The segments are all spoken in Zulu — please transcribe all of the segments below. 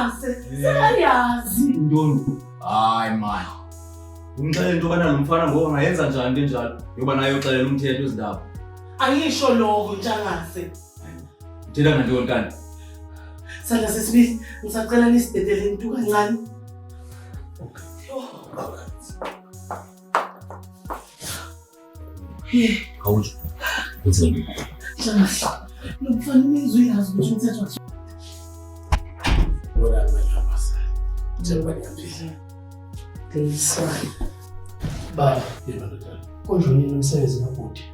Ntshangase, sekayazi. Ntoni? Hayi man. Umxelele into yobana lo mfana ngoku angayenza njani into enjalo yoba naye uxelela umthetho ezindaba. Angisho lokho Ntshangase. Uthetha ngantoni kanti? Sandla sesibili, ngisacela nisidedele into kancane. Awutsho. Kwenzeni? Ntshangase, lo mfana umenza uyazi ukuthi umthetho Baba, yebo ndodana. Konje nini umsebenzi kabhuti?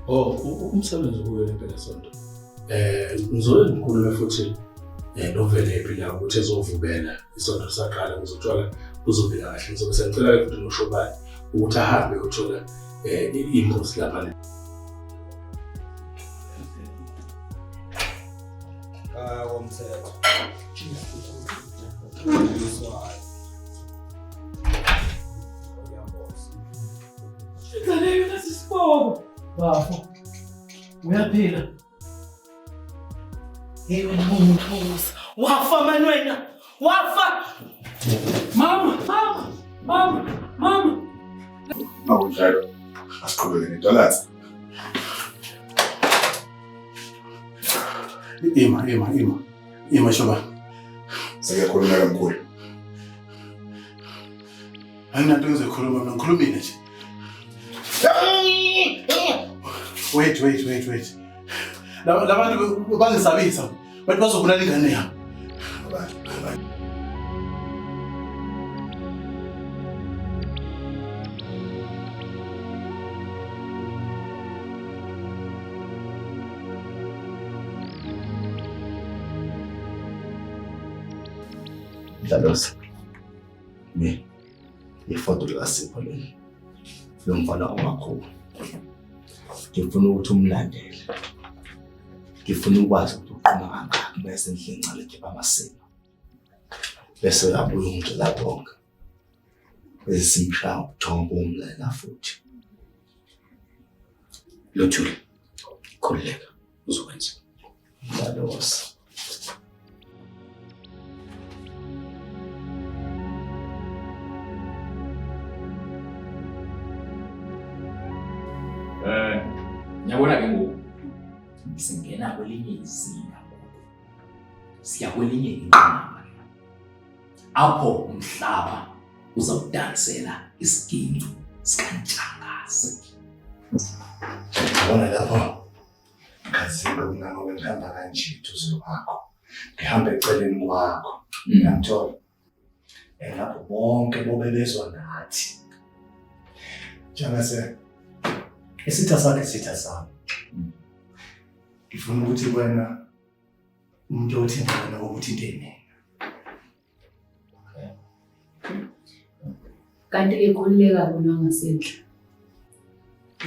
Oh, umsebenzi kuyo lempela sonto. Ngizobe ngikhulume futhi noVelephi la ukuthi ezovubela isonto lisaqala ukuze utshwala buzovela kahle. Ngizobe sengicela-ke futhi noShobane ukuthi ahambe uyothola imbuzi lapha. Komthetho. Ngaleyo nasisiboko. Bafo. Uyaphila. Hey wena umuntu womusa. Wafa mani wena. Wafa. Mama, mama, mama, mama. Makunjalo, asiqhubeke nentolathi. Ima, ima, ima. Ima Shobane. Sekuyakhuluma ke mkhulu. Anginanto engizoyikhuluma mina, ngikhulumile nje. Wait, wait, wait, wait. Labantu bangisabisa. Bathi bazobulala ingane yami. Mdlalose. Mi. Ifoto likaSipho leli. Lo mfana wamakhulu. Ngifuna ukuthi umlandele. Ngifuna ukwazi ukuthi uqhuma kangaki bese endlini encane ekhipha amasimo. Bese uyabuya ungitshela konke. Bese simshaya ubuthongo umlela futhi. Luthuli, khululeka uzokwenza. Mdlalose. Ngiyabona ke ngoku singena kwelinye izinga ngoku. Siya kwelinye inqanaba apho umhlaba uzawudansela isiginci sikaNtshangase. Yabona lapho khazibe kunangobe ngihamba kanje eduze kwakho. Ngihamba eceleni kwakho. Ngiyangithola. Lapho bonke bobe bezwa nathi. Njengase isitha sakhe isitha sami. Ngifuna ukuthi wena umuntu othinta wena ukuthi into mina. Kanti-ke khululeka kona wangasenhla.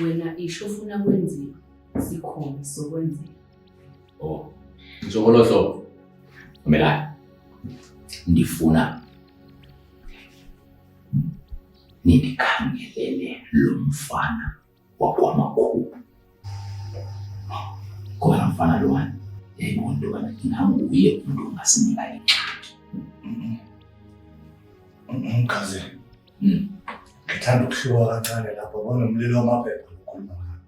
Wena isho ufuna kwenziwa, sikhona sokwenzela. Oh, ngisho ngolo hlobo. Mamelani. Ndifuna nindikhangelele lo mfana wakwamakhulu. Ngoba lo mfana lowani yayibona into yobana inganguye umntu ongasinika ingxaki. Mkhazi. Ngithanda ukuhluka kancane lapho bona umlilo wamaphepha lokhuluma ngawo.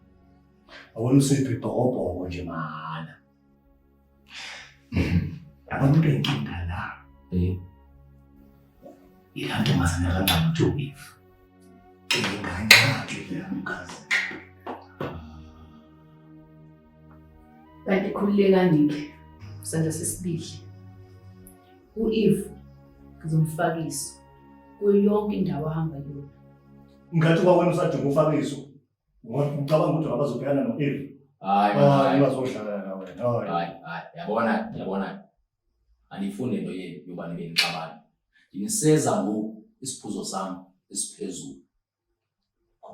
Awona usiphi ibhokobhoko nje mahhala. Abantu inkinga la. Ila ntombazane kancane kuthiwa u-Eve. Inganxaki le mkhazi. Kanti khululekani-ke, sandla sesibili. U-Eve ngizomfakisa kuyo yonke indawo ahamba kuyona. Ngathi kwawena usadinga ufakiso. Ucabanga ukuthi abazobhekana no-Eve? Hayi, Hayi, hayi. bazodlala la wena. Hayi. Hayi, hayi, yabona, yabona. Anifuni lento yenu yoba nibe nixabana. Ndiniseza ngoku isiphuzo sami esiphezulu.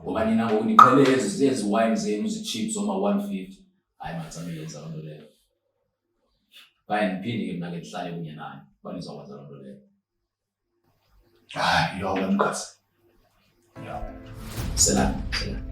Ngoba nina ngoku niqhele ezi wine zenu zi-cheap zoma 150. Hayi man, saniyenza loo nto leyo. Kwaye ndiphinde ke mna ke ndihlale kunye nani uba nizawukwenza loo nto leyo. Hayi, yoba mkhazi. Yoba. Selani, selani.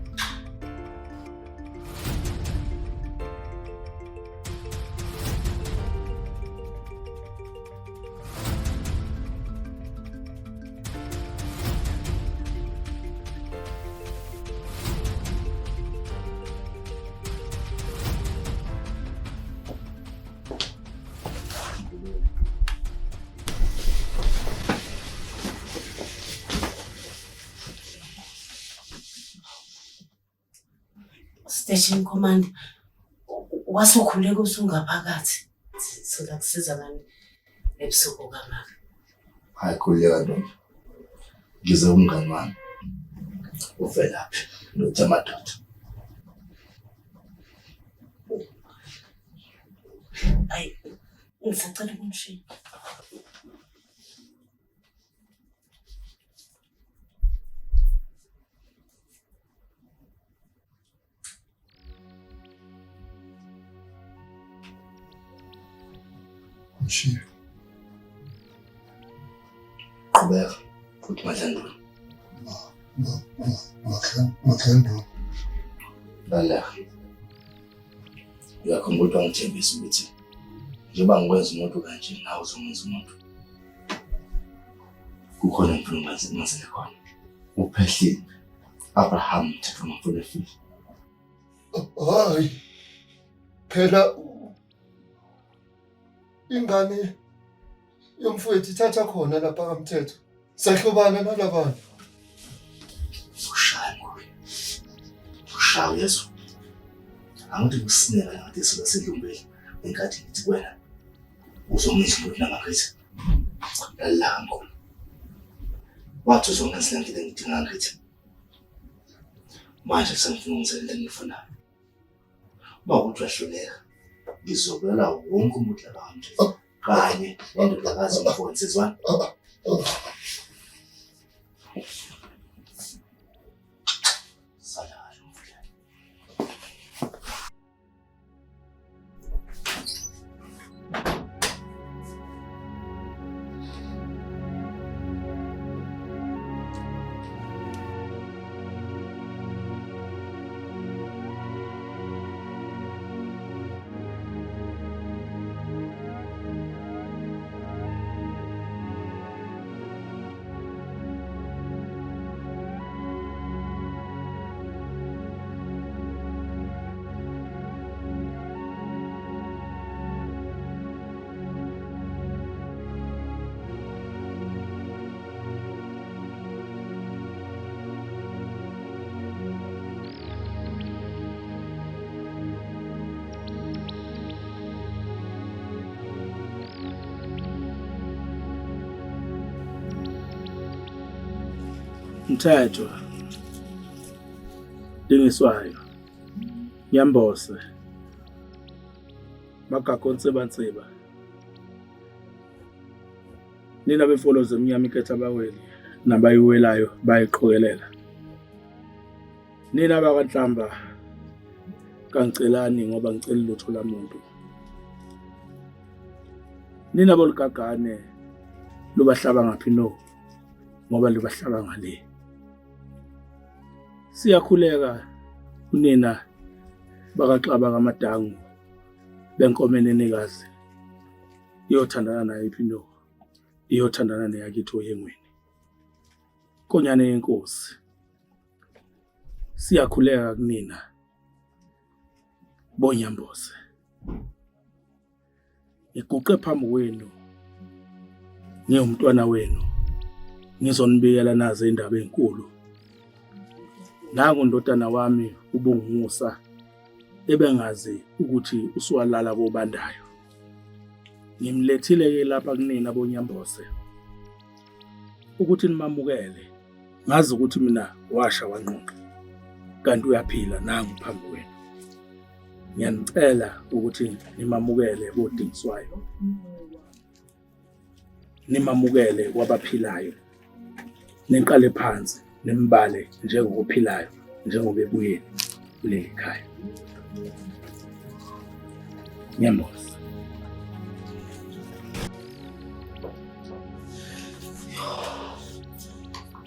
Station Commander. Wasukhuleka usungaphakathi. Singakusiza ngani ebusuku kangaka? Hayi khululeka ntombi. Ngize umngani wami. Uvelaphi? Ndoda amadoda. Ayi, ngisacela ukumshiya. Mshiye. Qhubeka futhi Madlanduna. Madlanduna. Lalela. Uyakhumbula ukuthi wangithembisa ukuthi njengoba ngikwenza umuntu kanje nawe uzongenza umuntu. Kukhona engifuna ungenzele khona. Uphehlile. Abraham Mthetho ngifuna efile. Hayi. Phela ingane yomfowethu ithatha khona lapha kaMthetho. Sahlobana nalabantu. Ushaya mkhulu. Ushaya uyezwa. Angithi ngisineka ngathi isuka sidlumbile ngenkathi ngithi kuwena uzongenza umuntu nangakithi. Lalela mkhulu. Wathi uzongenza le nto engidinga ngithi. Manje sengifuna ungenzela into engiyifunayo. Uma ukuthi uyahluleka, ngizobulala wonke umuntu lapha kaMthetho kanye nendodakazi yomfowethu sizwana. Sala kahle umfundane. Mthetho Dingiswayo Nyambose Magago Ntsibantsiba Nina befolozi emnyama ikhetha abaweli nabayiwelayo bayiqokelela Nina bakaNhlamba kangicelani ngoba ngicela lutho lamuntu Nina bolugagane lubahlaba ngaphi no ngoba lubahlaba ngale Siyakhuleka kunina bakaXaba kaMadangu benkomo enenekazi iyothandana naye iphi no iyothandana neyakithi oyengweni Nkonyane yenkosi siyakhuleka kunina bonyambose ngiguqe phambi kwenu ngiwumntwana wenu ngizonibikela nazi indaba enkulu nangu ndodana wami ubungumusa ebengazi ukuthi usuwalala kobandayo ngimlethile ke lapha kunina bonyambose ukuthi nimamukele ngazi ukuthi mina washa wanqunqa kanti uyaphila nangu phambi kwenu ngiyanicela ukuthi nimamukele bodingiswayo nimamukele kwabaphilayo niqale phansi nimbale njengokuphilayo njengoba ebuyele kuleli khaya ngiyamboza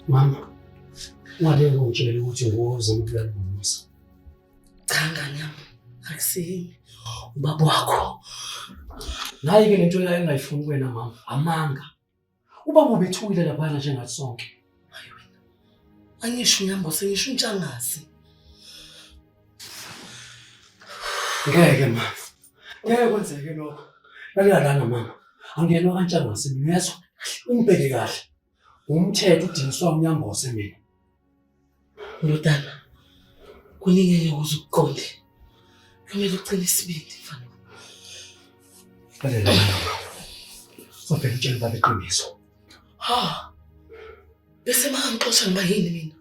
Mama, ungaleke ungitshele ukuthi nguwe ozama ukubulala uMusa. Cha ngane yami, akusimi ubaba wakho. Nayi-ke lento engayifuni kuwena mama, amanga. Ubaba ubethukile laphana njengathi sonke. Hayi wena. Angisho unyambose ngisho uNtshangase. Ngeke mama. Ngeke kwenzeke lokho. Lalela lana mama. Angiyena kaNtshangase mina uyezwa? Ungibheke kahle. Umthetho udiniswa uNyambose mina. Ndodana, kuningi engeke uze ukuqonde. Kumele uqine isibindi mfana. Lalela wena mama. Uzovele utshele ubaba iqiniso. Ha. Bese makangixosha ngiba yini mina?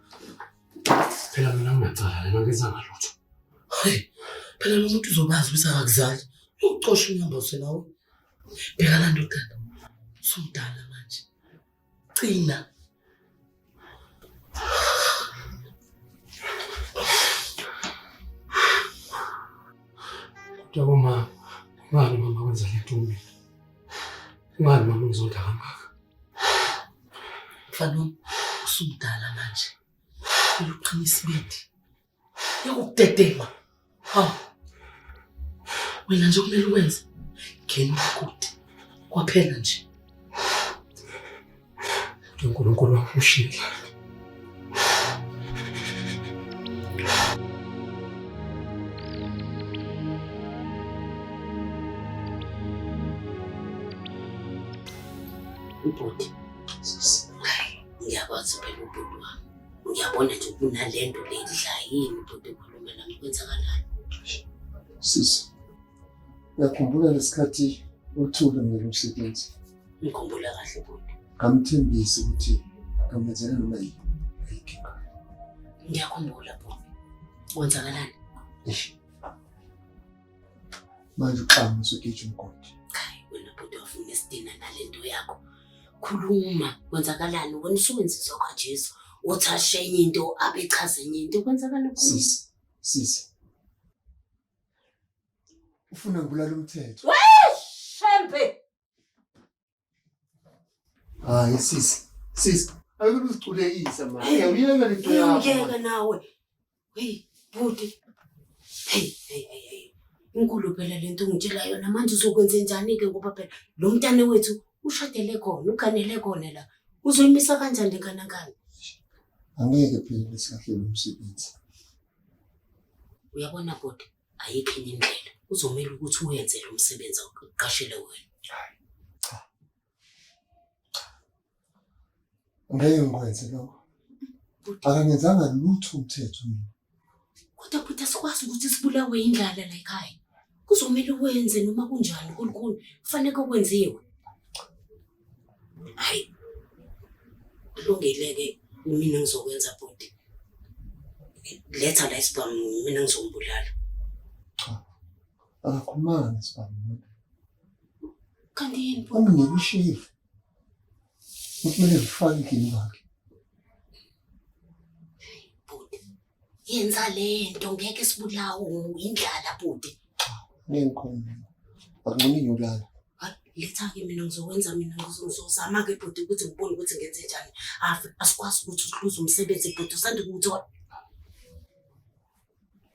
Phela mina nginacala lena ngenzanga lutho. Hayi, phela lo muntu uzobazi ukuthi akakuzali. Uyokucosha unyambose nawe. Bheka la ndodana. Usumdala manje. Qina. Kodwa kuma kungani mama kwenza le nto kumina? Kungani mama ungizonda kangaka? Mfana wami, usumdala manje. Kumele uqine isibindi. Yakukudedema. Hawu. Wena nje kumele ukwenze. Ngena umgodi. Kwaphela nje. uNkulunkulu wami ushile. Ubhuti. Ngiyakwazi phela ubhuti wami. Ngiyabona nje kunalento le idla yini ubhuti ukhuluma nami kwenzakalani? Sisi, uyakhumbula lesikhathi uthule mina umsebenzi? Ngikhumbula kahle bhuti. Ngamthembisa ukuthi ngamenzela noma yini ayidingayo. Ngiyakhumbula bhuti. Kwenzakalani? Eish. Manje uxama usugija umgodi. Hayi wena bhuti wafuna isidina nalento yakho. Khuluma kwenzakalani? Wena usuwenziswa kaJesu. Uthi ashe enye into abe chaze enye into kwenzakalani? Sisi, sisi. Ufuna ngibulala umthetho. Shembe! Hayi sisi, sisi. Ayikho uziculekisa manje. Hey, uyeke lento yakho. Uyeke nawe. Hey, bhuti. Hey, hey, hey, hey. Inkulu phela lento ungitshela yona manje uzokwenza njani-ke ngoba phela lo mntane wethu ushadele khona, uganele khona la. Uzoyimisa kanjani le nkanankana? Angeke phela lesilahlele umsebenzi. Uyabona bhuti, ayikho enye indlela. Uzomele ukuthi uyenze lo msebenzi akuqashele wena. Angeke ngikwenze lokho. Akangenzanga lutho umthetho mina. Kodwa bhuti asikwazi ukuthi sibulawe indlala la ekhaya. Kuzomele uwenze noma kunjani kulukhuni, kufanele kwenziwe. Hayi. Kulungile-ke mina ngizokwenza bhuti. Letha la isibhamu mina ngizombulala. Cha. Akakhulumanga ngesibhamu umuntu. Kanti yini bhuti? Wanginika ushevu. Kumele ngifake endlini kwakhe. Bhuti. Yenza lento ngeke sibulawe indlala bhuti. Ngeke ngikhona mina. Akungcono ngiyolala. Hayi, letha-ke mina ngizokwenza mina ngizozama-ke bhuti ukuthi ngibone ukuthi ngenze njani. Ave asikwazi ukuthi uhluze umsebenzi bhuti usanda ukuwuthola.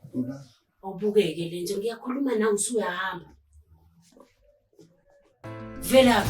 Ngiyolala. Awubukeke le nje ngiyakhuluma nawe usuyahamba. Vela.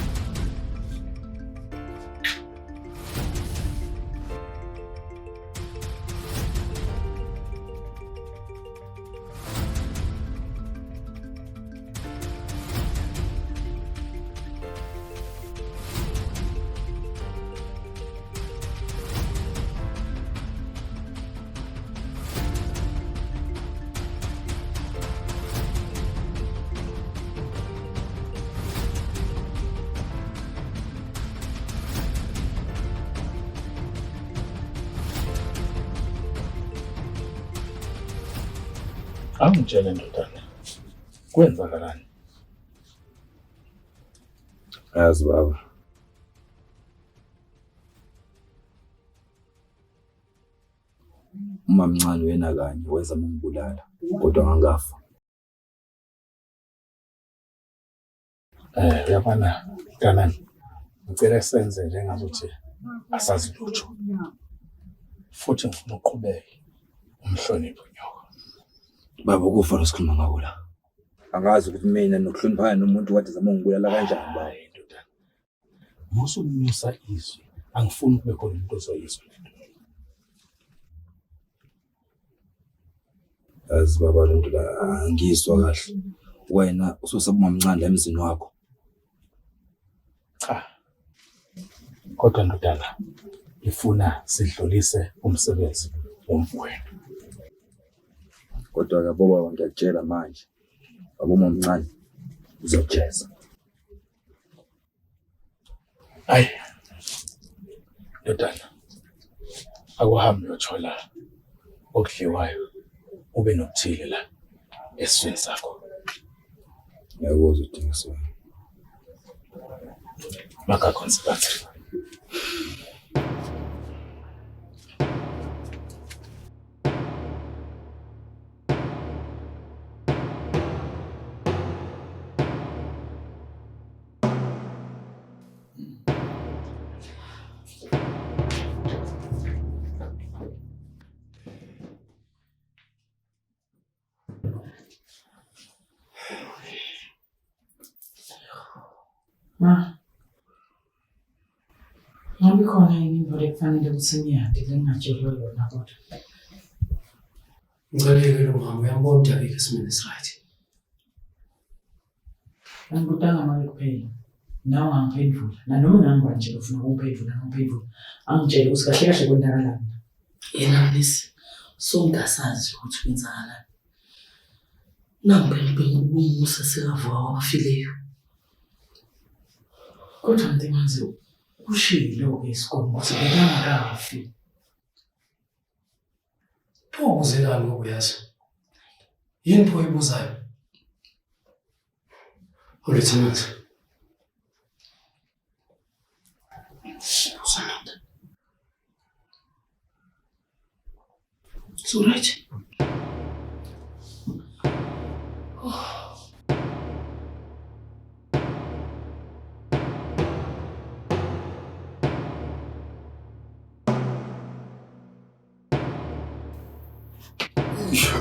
Angitshele ndodana, kwenzakalani? Yazi baba, umamncane uyena kanye wezama ukungibulala kodwa ngangafa. Uyabona mntanami, ngicela senze njengazuthi asazi lutho futhi ngifuna uqhubeke umhloniphe unyoko. Baba, ukufa lo sikhuluma ngako la. Angazi ukuthi mina nokuhloniphana nomuntu kade zama ukungibulala kanjani baba. Hayi ndodana, musa ukunyusa izwi, angifuni kube khona umuntu ozoyizwa lento. Yazi baba, le nto la angiyizwa kahle. Wena ususaba umamncane la emzini wakho. Cha, kodwa ndodana, ngifuna sidlulise umsebenzi womfowenu. Kodwa-ke bobaba ngiyakutshela manje, baba umamncane uzojeza. Hayi ndodana, akuhambe uyothola okudliwayo ube nokuthile la esiswini sakho. Ngiyakuzwa udingiswayo. Makakhonsibathi. Ma, ngabe ikhona yini into ekufanele ukuthi ngiyade lengingatshelwa yona kodwa? Ngicela-ke lo mama uyambona ukuthi akekho esimeni esiright. Angibutanga make kuphela. Nawe ungangiphendula. Nanoma ungangiba nje ufuna ukungiphendula, ngangiphendula. Angitshele ukuthi kahle kahle kwenzakalani. Yena Mnisi, sonke asazi ukuthi kwenzakalani. Nangu phela ubengumusa sekavuka kwabafileyo. Kodwa Mntimanzi ushilo-ke isigomo ukuthi bekangakafi. Pho ubuzelani ngoba uyazi? Yini pho oyibuzayo? Uletha amanzi. Phuza ndoda. It's all right.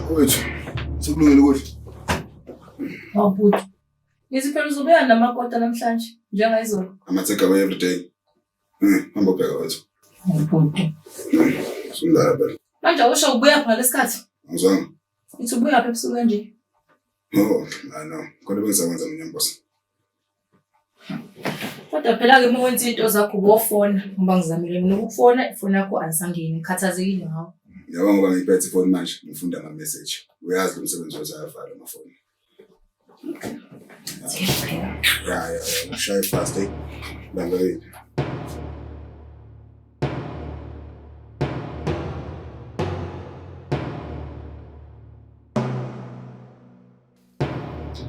Wethu, sekulungile ukudla. Mawubhuti. Ngithi phela uzobuya namakota namhlanje njengayizolo. Ama-take away every day. Hamba ubheka wethu. Mawubhuti. Sundala phela. Manje awusho ubuya phi ngalesikhathi? Angizwanga. Ithi ubuya phi ebusuku kanje? Oh, I know. Kodwa bengisakwenza mina Nkosi. Kodwa phela-ke uma wenza into zakho ubofona ngoba ngizamile mina ukufona ifoni yakho ayisangeni ngikhathazekile ngawo. Yabo ngoba ngiyiphethe ifoni manje ngifunda ama-message. Uyazi lo msebenzi wethu ayavala amafoni. Ya ya, ushaye fast eh. Bamba yini.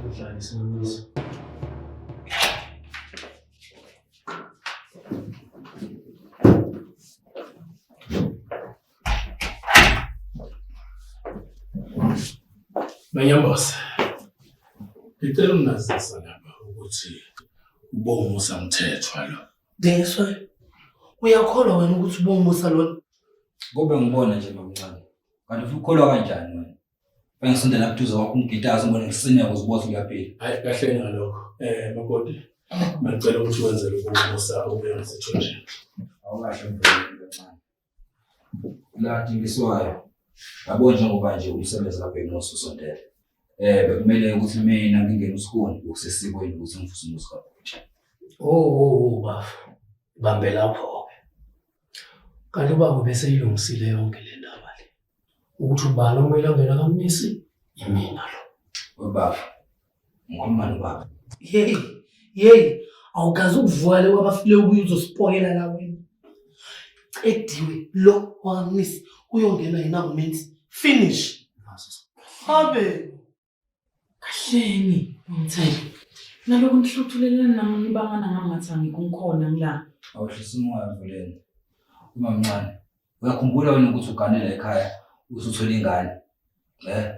Udlalise Mnisi. Manyambose, ngicela ukunazisa lapha ukuthi uBongumusa Mthethwa lo. Dingiswayo, uyakholwa wena ukuthi uBongumusa lona? Kube ngibona nje mamncane. Kanti ufuna ukukholwa kanjani wena? Bengisondela buduze kwakho umgitazi ngibone ngisineke uziboza uyaphila. Hayi kahle ngalokho. Makoti, ngicela ukuthi wenzele uBongumusa obuya ngasethunjini. Awukahle mfowethu kancane. La Dingiswayo. Yabo njengoba nje umsebenzi kaBhekumusa usondele. Bekumele ukuthi mina ngingene uSikoni ngokusesikweni ukuthi ngivuse umuzi kabhuti. Oh, oh, bafo. Bambe lapho-ke. Kanti ubaba ubeseyilungisile yonke le ndaba le. Ukuthi ubani okumele angene kaMnisi, imina lo. Webaba, ngikhuluma nobaba. Yeyi, yeyi, awukaze ukuvuka le kwabafileyo ubuye uzosipokela la wena. Cediwe lo wakaMnisi uyongena yena ngumenzi. Finish. Habe. Kahleni, Mthelo. Naloku nihluthulelana nami nibangana ngami ngathi angikho ngikhona ngila. Awuhlisa umoya mvuleni. Umamncane, uyakhumbula wena ukuthi uganele ekhaya usuthola ingane. Eh?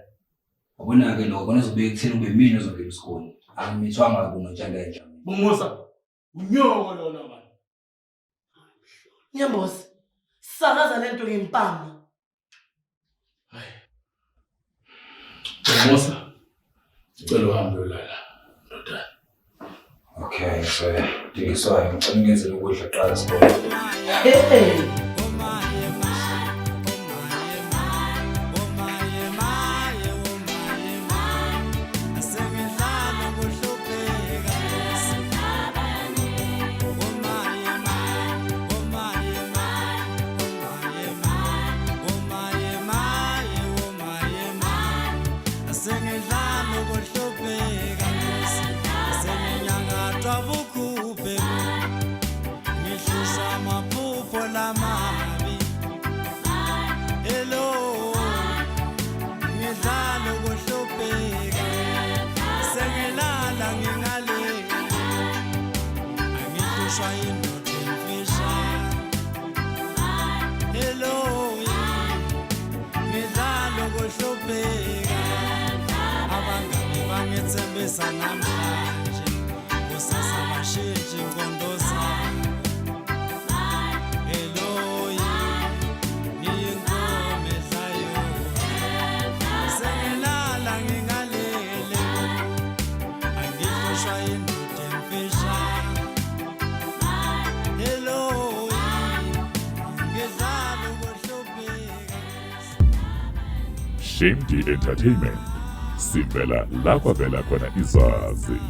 Wabona-ke lokho, kona uzobeka ekutheni ube mina ozongena uSikoni. Angimithwanga kubunga njengenja. Bongumusa, unyoko lona manje. Nyambozi, sakaza lento ngempama. Bongumusa, ngicela uhambe uyolala ndodana. Okay, so Dingiswayo, ngicela ungenzele ukudla kuqala sibone. Hey. ukuhlupheka. Abangani bangethembisa namhlanje, kusasa bashintshe ingqondo zabo. Eloyi, ngiyinkomo edlayo. Sengilala ngingalele, angihlushwa indoda emfishane. Eloyi, ngidlala ukuhlupheka. Shame D Entertainment. Sivela la kwavela khona izazi.